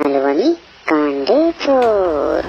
Malvani कांडेचोर।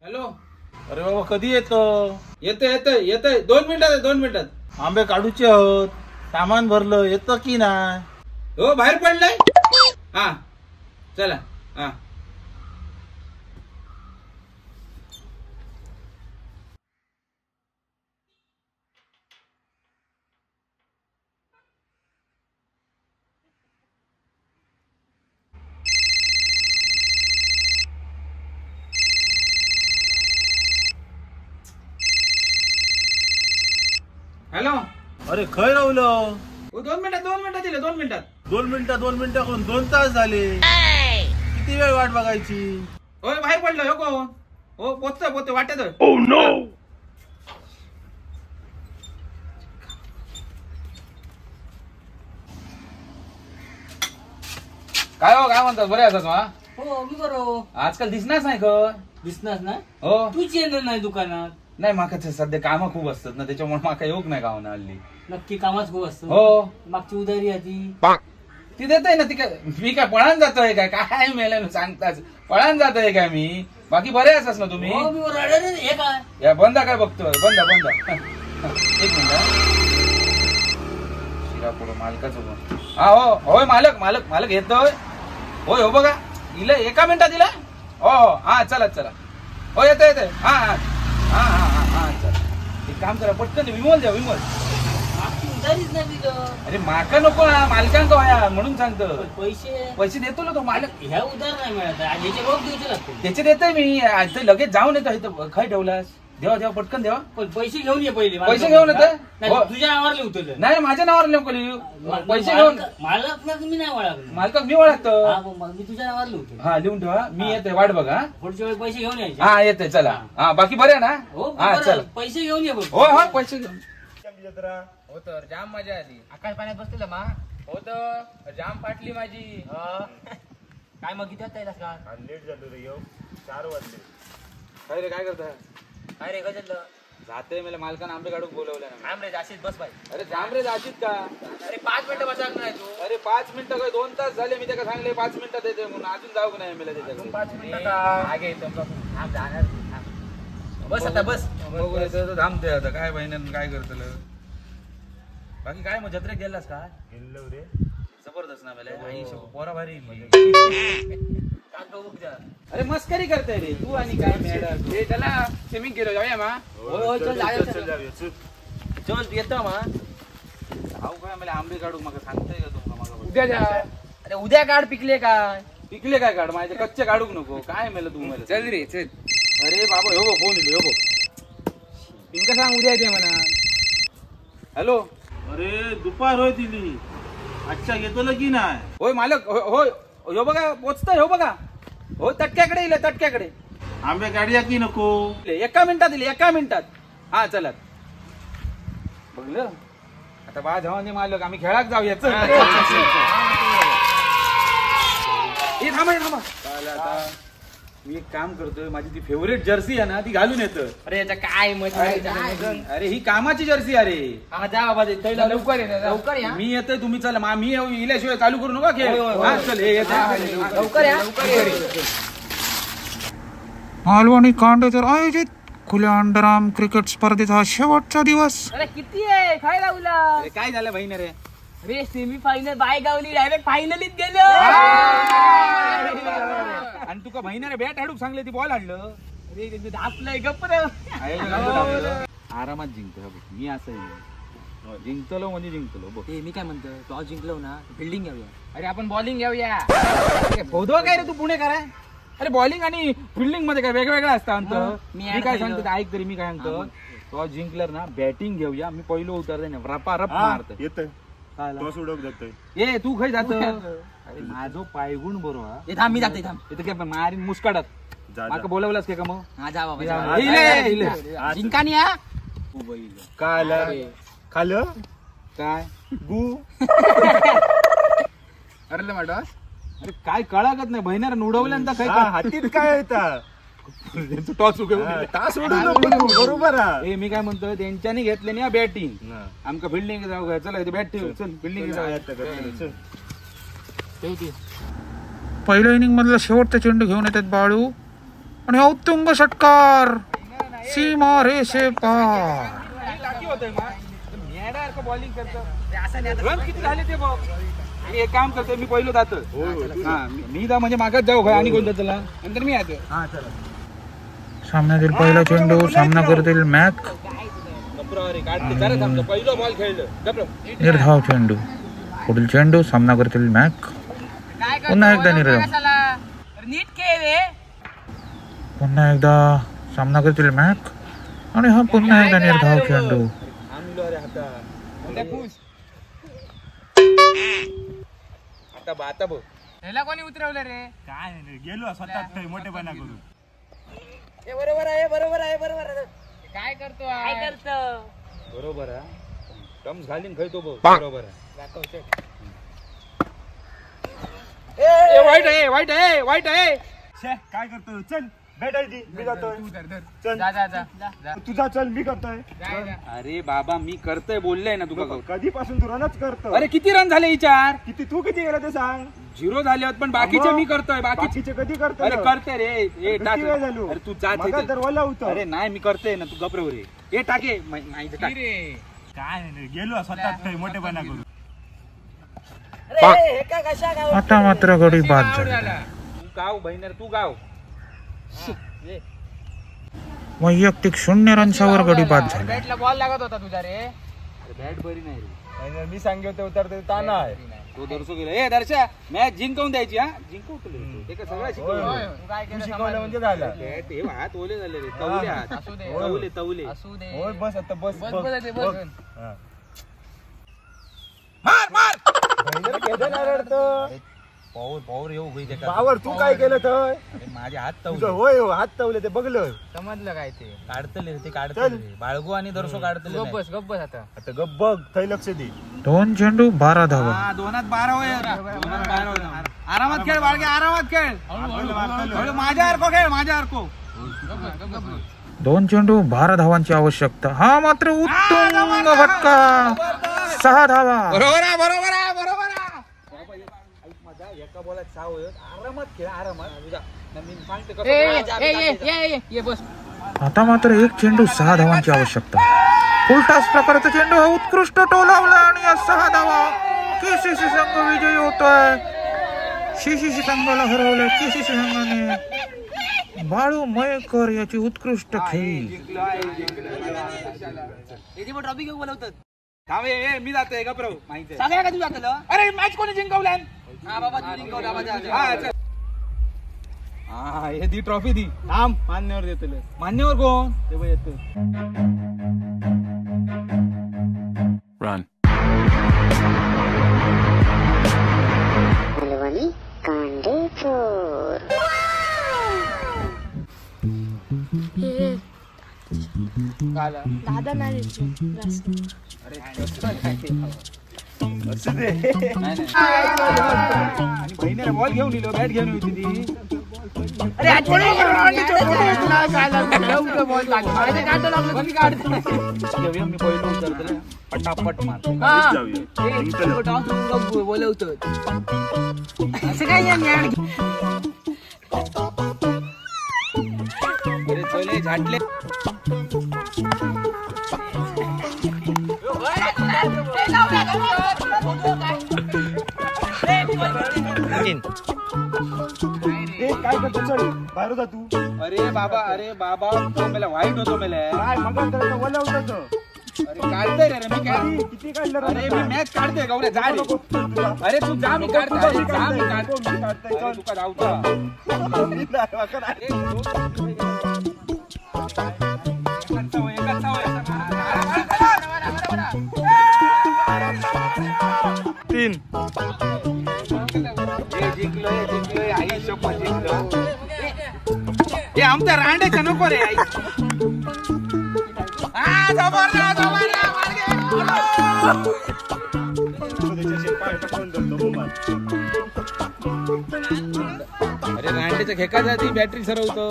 Hello. अरे बाबा कधी येतो? येते येते येते, 2 मिनिटात 2 मिनिटात। आंबे काढूचे आहोत, सामान भरलं, येतं की नाही? हो बाहेर पडलंय। हा चला। हा हॅलो। अरे खय रावलं? 2 मिनिटात 2 मिनिटात दिले, 2 मिनिटात। 2 मिनिटात 2 मिनिटं कोण 2 तास झाले, किती वेळ वाट बघायची? होय बाहेर पडलो हो कोण? हो पोचतोय पोचतोय वाटत। Oh no. काय हो काय म्हणतात, बरे असतात मा? हो मी बरो। आजकाल दिसणार नाही का? दिसणार नाही हो, तूच येणार नाही दुकानात? नाही माका सध्या काम खूप असतात ना, त्याच्यामुळे माका येऊक नाही गावना हल्ली। नक्की कामच खूप असतं हो। मागची उधारी आधी ती देतोय ना, ती काय मी काय पळान जातोय काय? काय मेल्यानं सांगताच पळान जातोय काय मी? बाकी बरे असास ना तुम्ही? हो मी बरो। हे काय या बंदा काय बघतोय? बंदा बंदा एक मिनिट। शिरापुर मालकाचं फोन। हा हो होय मालक मालक मालक येतोय। होय हो बघा इले 1 मिनिटात दिला। हो हो हा चला चला। हो येतोय येतोय। हा हा हा हा हा चला। एक काम करा पटकन विमल द्या, विमल। अरे माका नको ना, मालकांक होया म्हणून सांगतो। पैसे पैसे देतो ना तो मालक। ह्या उधार नाही मिळत, ह्याचे रोख द्यायचे लागते। त्याचे देतोय मी, आज लगेच जाऊन येतो। इथं खय ठेवलास? देवा देवा पटकन देवा। पण पैसे घेऊन ये पहिले। पैसे घेऊन येतो तुझ्या नावावर लिहितो? नाही माझ्या नावावर नको लिहू, पैसे घेऊन। मालक ना मी नाही ओळखलं। मालक मी ओळखतो, मी तुझ्या नावावर लिहितो। हा लिहून ठेवा, मी येते वाट बघा। पुढच्या वेळी पैसे घेऊन यायचे। हा येते चला। हा बाकी बरे ना? हो हा चला पैसे घेऊन ये। हो हो पैसे घेऊन। हो तर जाम मजा आली। आकाश पाण्यात बसलेलं मा? हो तर जाम फाटली माझी। काय मग किती वाजता येलास का? लेट झालो रे, येऊ 4 वाजले। काय रे काय करताय? काय रे काय झालं? जाते मला मालकानं आंबे काढून बोलवलं ना। थांब रे जाशील बस बाई। अरे जाम रे जाशील का? अरे 5 मिनिटं बसाक नाही तू। अरे 5 मिनिटं काय 2 तास झाले मी त्याला सांगले 5 मिनिटात येते म्हणून, अजून जाऊ नाही मला त्याच्याकडे। 5 मिनिटं का आगे येतो थांब जाणार। बस आता बस। बघू येतो थांबते आता काय बहिणीनं काय करतलं। बाकी काय मग जत्रेत गेलास का? गेलो रे। जबरदस्त ना मला आई पोरा भारी। अरे मस्करी करतोय रे तू आणि काय मॅडम। ए चला स्विमिंग केलं जाऊया मा। होय होय चल जाऊया चल जाऊया चल चल येतो मा। हाव काय मला आंबे काढू मग सांगतोय का तुमका? मग उद्या जा। अरे उद्या काढ, पिकले काय? पिकले काय काढ, माझे कच्चे काढू नको। काय मेलं तू मला? चल रे चल। अरे बाबा हो फोन येलो हो तुमका सांग उद्या येते म्हणा। हॅलो। अरे दुपार होय दिली, अच्छा घेतो की नाही? होय मालक होय हो बघा पोचतोय। हो बघा हो तटक्याकडे येईल तटक्याकडे। आंबे काढूया की नको? 1 मिनिटात दिले, 1 मिनिटात। हा चला बघलं आता बा जाऊ मालक, आम्ही खेळाक जाऊया चल। ए थांबा थांबा आता मी एक काम करतोय, माझी ती फेवरेट जर्सी आहे ना ती घालून येतो। अरे याचा काय मजा। अरे ही कामाची जर्सी। अरे हा जा बाबा लवकर ये लवकर या। मी येतोय तुम्ही चला, मी इल्याशिवाय चालू करू नका खेळ। हा चल हे येतोय लवकर या लवकर ये। मालवणी कांडेचोर आयोजित खुल्या अंडरआर्म क्रिकेट स्पर्धेचा शेवटचा दिवस। अरे किती आहे काय लावला? अरे काय झालं बहिणी रे? अरे सेमी फायनल बाय गावली, डायरेक्ट फायनलीत गेलो। आणि तुका बहिणीने बॅट हाडूक सांगले ती बॉल हाडलं। अरे दापलंय गप्प रे। आरामात जिंकतो मी, असं जिंकतलो म्हणजे जिंकतलो बघ। मी काय म्हणतो टॉस जिंकलो ना फिल्डिंग घेऊया। अरे आपण बॉलिंग घेऊया। बोधवा काय रे तू पुणे कराय? अरे बॉलिंग आणि फिल्डिंग मध्ये काय वेगवेगळं असतं। मी काय सांगतो ऐक तरी, मी काय सांगतो टॉस जिंकलं ना बॅटिंग घेऊया। मी पहिलं उतरते ना रपा रप मारतो। येतोय टॉस उडवत जातोय। ए तू खय जात? अरे माझो पायगुण बरो हा। ए थांब मी जाते थांब। इथं काय मारीन मुस्काडात माका बोलवलास काय का मग? हा जा बाबा इले इले जिंका नाही हा। काय आलं खाल्लं काय गु अरे मॅडॉस अरे काय कळागत नाही बहिणारा उडवल्यानंतर काय हातीत काय येतं टॉस तास उडवलं बरोबर. ए मी काय म्हणतोय त्यांच्यानी घेतले नाही बॅटिंग, आमका फिल्डिंग जाऊ. चल बॅट ठेव, चल फिल्डिंग जाऊ. पहिल्या इनिंग मधला शेवटचा चेंडू घेऊन येतात बाळू आणि हा उत्तुंग षटकार सीमा रेषे पार. बॉलिंग करतो रन किती झाले ते बघ. एक काम करतो मी पहिलो जातो. हा मी जा म्हणजे मागात जाऊ आणि कोणता चला नंतर मी येतो. सामन्यातील पहिला चेंडू सामना करतील मॅक. पहिलो बॉल खेळलो निर्धाव चेंडू. पुढील चेंडू सामना करतील मॅक. पुन्हा एकदा निर्धाव. पुन्हा एकदा सामना करतील मॅक आणि हा पुन्हा एकदा निर्धाव चेंडू. ह्याला कोणी उतरवलं रे? काय गेलो स्वतः मोठेपणा करू. बरोबर आहे बरोबर आहे बरोबर आहे. काय करतो काय करतो? बरोबर आहे टम्स घालीन खेळतो बरोबर आहे. वाईट आहे वाईट आहे वाईट आहे. काय करतो? चल बॅट आहे ती, मी जातोय. चल जा जा जा तुझा, चल मी करतोय. अरे बाबा मी करतोय बोललंय ना तुका. कधीपासून तू रनच करतो. अरे किती रन झाले विचार? किती तू किती गेला ते सांग. झिरो झाले होत पण बाकीचे मी करतोय. बाकीचे कधी करतोय? अरे करते रे. ए टाक. अरे तू जा. अरे नाही मी करतोय ना, तू गबरव रे. ए टाके काय गेलो स्वतः मोठेपणा करू. आता मात्र गडी बाद झाली. तू गाव बहिणार तू गाव. वैयक्तिक 0 रन्सावर गडी बाद झाली. बॅटला बॉल लागत होता तुझा रे. बॅट बरी नाही रे. मी सांगतो उतरते ताना आहे तो. दर्शो गेला. ए दर्शा मॅच जिंकवून द्यायची. हा जिंकवतले ते सगळं शिकवलं. शिकवलं म्हणजे झालं. बॅट हे हात ओले झाले रे. तवले हात. तवले तवले. होय बस आता बस बस बस. मार मार. पॉवर पॉवर येऊ गई. पॉवर तू काय केलं तर? माझे हात तवले. होय हो हात तवले ते बघलं. समजलं काय ते काढतले ते काढतले. बाळगू आणि दर्शो काढतले. गप्प बस गप्प बस आता. आता गप बघ थै लक्ष दे. 2 चेंडू 12 धावा. 2-12 होय. 2-12 आरामात खेळ बाळगे, आरामात खेळ. माझ्या अर्को खेळ, माझ्या अर्को. 2 चेंडू 12 धावांची आवश्यकता. हा मात्र उत्तुंग फटका. 6 धावा. बरोबर आहे बरोबर आहे बरोबर आहे. एका बोलात 6 होय. आरामात खेळ आरामात. आता मात्र 1 चेंडू 6 धावांची आवश्यकता. फुलटास प्रकारचा चेंडू हा उत्कृष्ट टोलावला आणि या 6 धावा. केसीसी संघ विजयी होतोय. सीसीसी संघाला हरवलं केसीसी संघाने. बाळू मयेकर याची उत्कृष्ट खेळी. ट्रॉफी घेऊन बोलवतात. मी जातोय का प्रभू माहिती सगळ्या का तू जातलं? अरे मॅच कोणी जिंकवल्या? हा बाबा तू जिंकवला. हा हे दी ट्रॉफी दी. थांब मान्यवर देतो. मान्यवर कोण? ते बघ येतो. रन. मालवणी कांडेचोर. दादा नाही. आणि बहिणीला बॉल घेऊन इलो, बॅट घेऊन होती ती. मी पहिलो उतरतले पटापट मार. बोलवतो असं काय. अरे चले झाटले. काय करतो? चल बाहेर जा तू. अरे बाबा अरे बाबा तो मला वाईट होतो मला. काय मग ओला होतो. अरे काढतोय रे मी. काय किती काढलं? अरे मी मॅच काढतोय गौऱ्या. जा रे. अरे तू जा मी काढतोय. जा मी काढतोय. तुका धावता. 3. जिंकलो जिंकलो आई शपथ जिंकलो. हे आमच्या रांडेच्या नको रे आई. पाय टाकून धरतो. अरे रांडेच्या खेका जाती बॅटरी सरवतो.